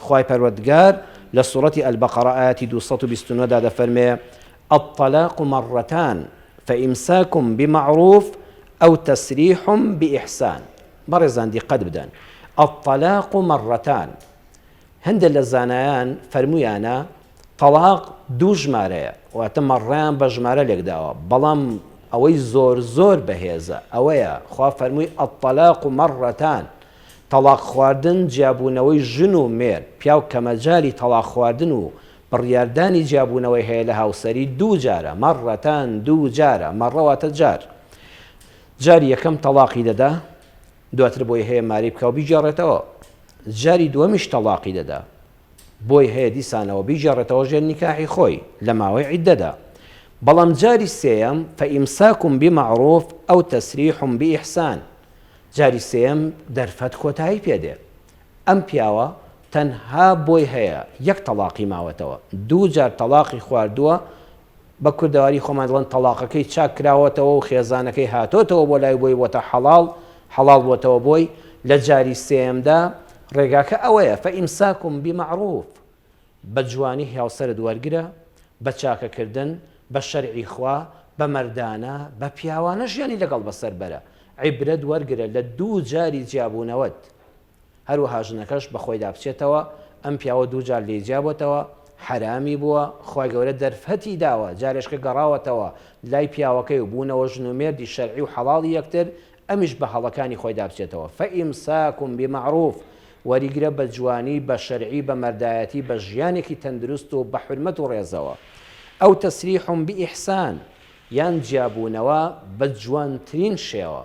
خوای پەروەردگار لە سوڕەتی البقرە ئایەتی 229 دا دەفەرمێ الطلاق مرتان فإمساک بمعروف أو تسريح بإحسان. بەڕێزان دیقەت بدەن الطلاق مرتان هەندێک لە زانایان فەرموویانە تەڵاق دوو ژمارەیە واتە مەڕەیان بە ژمارە لێکداوە بەڵام ئەوەی زۆر زۆر بەهێزە ئەوەیە خوا فەرمووی الطلاق مرتان تەڵاق خواردن جیابوونەوەی ژن و مێرد پیاو کە مەجالی تەڵاق خواردن و بڕیاردانی جیابوونەوەی هەیە لە هاوسەری دوو جارە مرتان دوو جارە مەڕە واتە جار جاری یەکەم تەڵاقی دەدا دواتر بۆی هەیە ماری بکا و بیگێڕێتەوە جاری دووەمیش تەڵاقی دەدا بۆی هەیە دیسانەوە بیگێڕێتەوە ژێر نیکاحی خۆی لە ماوەی عیددەدا بەڵام جاری سێیەم فإمساک بمعروف أو تسريح بإحسان جاری سێیەم دەرفەت کۆتایی پێ دێ ئەم پیاوە تەنها بۆی هەیە یەک تەڵاقی ماوەتەوە دوو جار تەڵاقی خواردووە بە کوردەواری خۆمان دەڵێن تەڵاقەکەی چاک کراوەتەوە و خێزانەکەی هاتۆتەوە بۆ لای بۆی بۆتە حەڵاڵ حەڵاڵ بۆتەوە بۆی لە جاری سێیەمدا ڕێگاکە ئەوەیە فإمساک بمعروف بە جوانی هاوسەرت وەرگرە بە چاکەکردن بە شەرعی خوا بە مەردانە بە پیاوانە ژیانی لەگەڵ بەسەر بەرە عیبرەت وەرگرە لە دوو جاری جیابوونەوەت هەروەها ژنەکەش بەخۆیدا بچێتەوە، ئەم پیاوە دووجار لێی جیابۆتەوە، حەرامی بووە، خوای گەورە دەرفەتی داوە، جارێشکە گەڕاوەتەوە لای پیاوەکەی و بوونەوە ژن و مێردی شەرعی و حەڵاڵی یەکتر، ئەمیش بە هەڵەکانی خۆیدا بچێتەوە، فإمساک بمعروف، وەریگرە بە جوانی، بە شەرعی، بە مەردایەتی، بە ژیانێکی تەندروست و بە حورمەت و ڕێزەوە. أو تسريح بإحسان، یان جیابوونەوە بە جوانترین شێوە.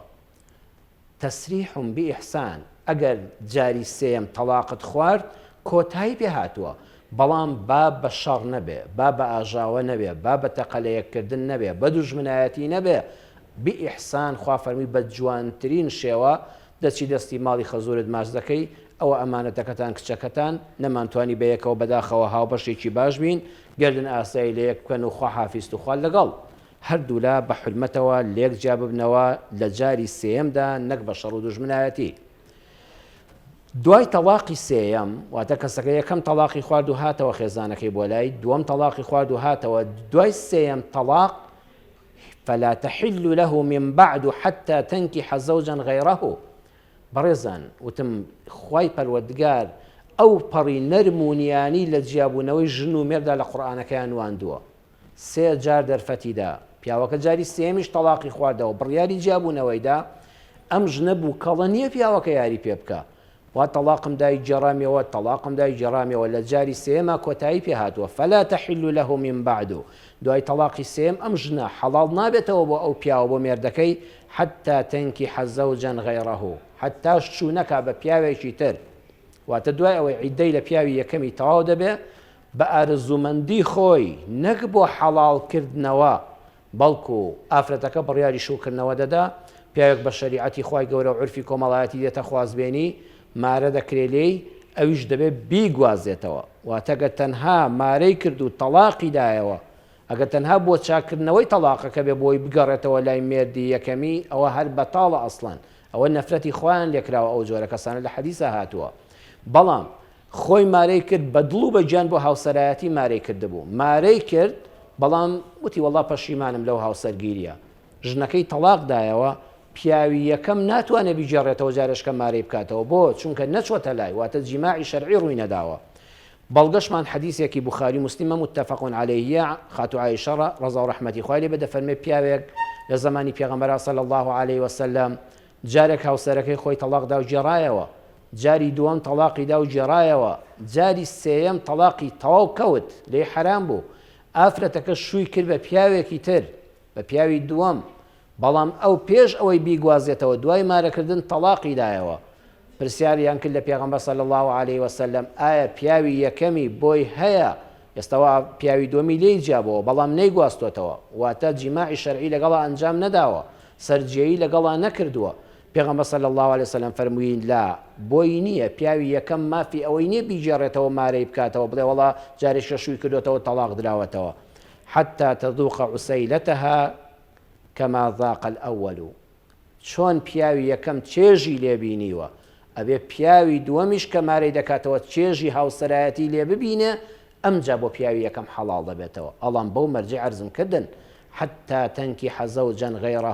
تسریح بإحسان، ئەگەر جاری سێیەم تەڵاقت خوارد کۆتایی پێ هاتووە، بەڵام با بە شەڕ نەبێ، با بە ئاژاوە نەبێ، با بە تەقە لە یەک کردن نەبێ، بە دوژمنایەتی نەبێ، بإحسان خوا فەرمووی بە جوانترین شێوە دەچی دەستی ماڵی خەزوورت ماچ دەکەی، ئەوە ئەمانەتەکەتان کچەکەتان، نەمانتوانی بەیەکەوە بەداخەوە هاوبەشێکی باش بین، گەردن ئاسایی لە یەک بکەن و خواحافیز توخوا لەگەڵ. هەردوولا بە حورمەتەوە لێک جیا ببنەوە لە جاری سێیەمدا نەک بە شەڕ و دوژمنایەتی. دوای تەڵاقی سێیەم، واتە کەسەکە یەکەم تەڵاقی خوارد و هاتەوە خێزانەکەی بۆ لای، دووەم تەڵاقی خوارد و هاتەوە، دوای سێیەم تەڵاق فلا تحل له من بعد حتى تنكح زوجا غيره بەڕێزان وتم خوای پەروەردگار ئەو پەڕی نەرم و نیانی لە جیابوونەوەی ژن و مێردا لە قورئانەکەیان نواندووە سێ جار دەرفەتی دا، پیاوەکە جاری سێیەمیش تەڵاقی خواردەوە، بڕیاری جیابوونەوەی دا، ئەم ژنە بووکەڵە نییە پیاوەکە یاری پێ بکا، وا تەڵاقم دای گێڕامیەوە، تەڵاقم دای گێڕامیەوە، لە جاری سێیەما کۆتایی پێ هاتووە، فلا تحل له من بعد، دوای تەڵاقی سێیەم ئەم ژنە حەڵاڵ نابێتەوە بۆ ئەو پیاوە بۆ مێردەکەی، حتی تنکح زوجا غیره، حەتتا شوو نەکا بە پیاوێکی تر، واتە دوای ئەوەی عیددەی لە پیاوی یەکەمی تەواو دەبێ، بە ئارەزوومەندی خۆی نەک بۆ حەڵاڵ کردنەوە، بەڵکو ئافرەتەکە بڕیاری شووکردنەوە دەدا، پیاوێک بە شەریعەتی خوای گەورە و عورفی کۆمەڵایەتی دێتە خوازبێنی، مارە دەکرێ لێی، ئەویش دەبێ بیگوازێتەوە، واتە گەر تەنها مارەی کرد و تەڵاقی دایەوە، ئەگەر تەنها بۆ چاککردنەوەی تەڵاقەکە بێ بۆی بگەڕێتەوە لای مێردی یەکەمی ئەوە هەر بەتاڵە ئەسڵەن، ئەوە نەفرەتی خوایان لێکراوە ئەو جۆرە کەسانە لە حەدیسا هاتووە، بەڵام خۆی مارەی کرد بە دڵ و بە گیان بۆ هاوسەرایەتی مارەی کردبوو مارەی کرد بەڵام وتی وەڵا پەشیمانم لەو هاوسەرگیریە ژنەکەی تەڵاق دایەوە پیاوی یەکەم ناتوانێت بیگێڕێتەوە جارێشکە مارەی بکاتەوە بۆ چونکە نەچوەتە لای واتە جیماعی شەرعی ڕووی نەداوە بەڵگەشمان حەدیسێکی بوخاری مسلمە متفق علیه خاتوو عائشە ڕەزا و ڕەحمەتی خوای لێ بێ دەفەرمێ پیاوێک لە زەمانی پێغەمبەرا صلی الله علیه وسلم جارێک هاوسەرەکەی خۆی تەڵاق دا و گێڕایەوە، جاری دووەم تەڵاقی دا و گێڕایەوە، جاری سێیەم تەڵاقی تەواو کەوت، لێی حەرام بوو، ئافرەتەکە شووی کرد بە پیاوێکی تر، بە پیاوی دووەم، بەڵام ئەو پێش ئەوەی بیگوازێتەوە دوای مارەکردن تەڵاقی دایەوە، پرسیاریان کرد لە پێغەمبەر صلی اللە علیە وسلم ئایا پیاوی یەکەمی بۆی هەیە ئێستا وا پیاوی دووەمی لێی جیابۆوە بەڵام نەیگواستۆتەوە واتە جیماعی شەرعی لەگەڵا ئەنجام نەداوە سەرجێیی لەگەڵا نەکردووە پێغەمبەر صلی اللە علیە وسلم فەرمووی لا بۆی نییە پیاوی یەکەم مافی ئەوەی نییە بیگێڕێتەوە مارەی بکاتەوە بڵێ وەڵا جارێکیشە شووی کردۆتەوە تەڵاق دراوەتەوە حتی تذوق عسیلتها کما ذاق الاول چۆن پیاوی یەکەم چێژی لێ بینیوە. ئەبێ پیاوی دووەمیش کە مارەی دەکاتەوە چێژی هاوسەرایەتی لێ ببینێ ئەمجا بۆ پیاوی یەکەم حەڵاڵ دەبێتەوە ئەڵام بەو مەرجەی عەرزم کردن حتی تنکح زوجا غیره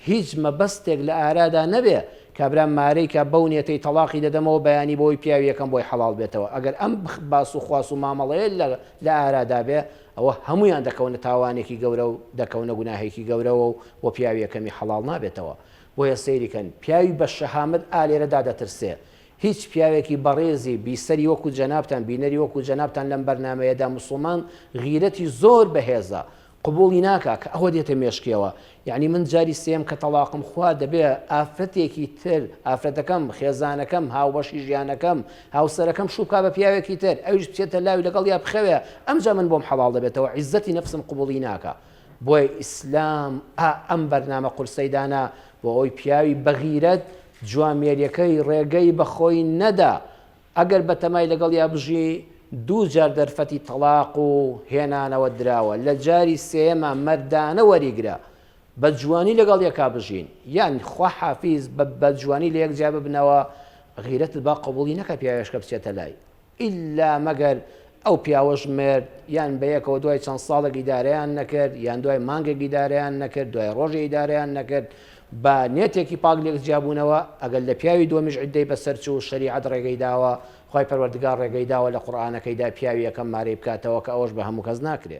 هیچ مەبەستێک لە ئارادا نەبێ کابرا مارەی کا بەو نیەتەی تەڵاقی دەدەمەوە بەیانی بۆی پیاوی یەکەم بۆی حەڵاڵ بێتەوە ئەگەر ئەم باس و خواس و مامەڵەیە لە لە ئارادا بێ ئەوە هەموویان دەکەونە تاوانێکی گەورە و دەکەونە گوناهێکی گەورەوە و بۆ پیاوی یەکەمی حەڵاڵ نابێتەوە بۆیە سەیری کەن پیاوی بە شەهامەت ئا لێرەدا دەترسێ هیچ پیاوێکی بەڕێزی بیسەری وەکو جەنابتان بینەری وەکو جەنابتان لەم بەرنامەیەدا موسڵمان غیرەتی زۆر بەهێزە قبوڵی ناکا کە ئەوە دێتە مێشکیەوە یەعنی من جاری سێیەم کە تەڵاقم خوارد دەبێ ئافرەتێکی تر ئافرەتەکەم خێزانەکەم هاوبەشی ژیانەکەم هاوسەرەکەم شوو بکا بە پیاوێکی تر ئەویش بچێتە لاوی لەگەڵیا بخەوێ ئەمجا من بۆم حەڵاڵ دەبێتەوە عیزەتی نەفسم قبوڵی ناکا بۆیە ئیسلام ئا ئەم بەرنامە قورسەی دانا بۆ ئەوەی پیاوی بەغیرەت جوامێریەکەی ڕێگەی بەخۆی نەدا ئەگەر بەتەمای لەگەڵیا بژی دووجار دەرفەتی تەڵاق و هێنانەوە دراوە لە جاری سێیەما مەردانە وەریگرە بە جوانی لەگەڵ یەکا بژین یان خوا حافیز بە بە جوانی لە یەک جیا ببنەوە غیرەتت با قبوڵی نەکا پیاوێشکە بچێتە لای ئیلا مەگەر ئەو پیاوەش مرد یان بەیەکەوە دوای چەند ساڵێک ئیدارەیان نەکرد یان دوای مانگێک ئیدارەیان نەکرد دوای ڕۆژێ ئیدارەیان نەکرد بە نێتێکی پاک لێک جیابوونەوە ئەگەر لە پیاوی دووەمیش عیددەی بەسەر چوو شەریعەت ڕێگەی داوە خوای پەروەردگار ڕێگەی داوە لە قورئانەکەیدا پیاوی یەکەم مارەی بکاتەوە کە ئەوەش بە هەموو کەس ناکرێ.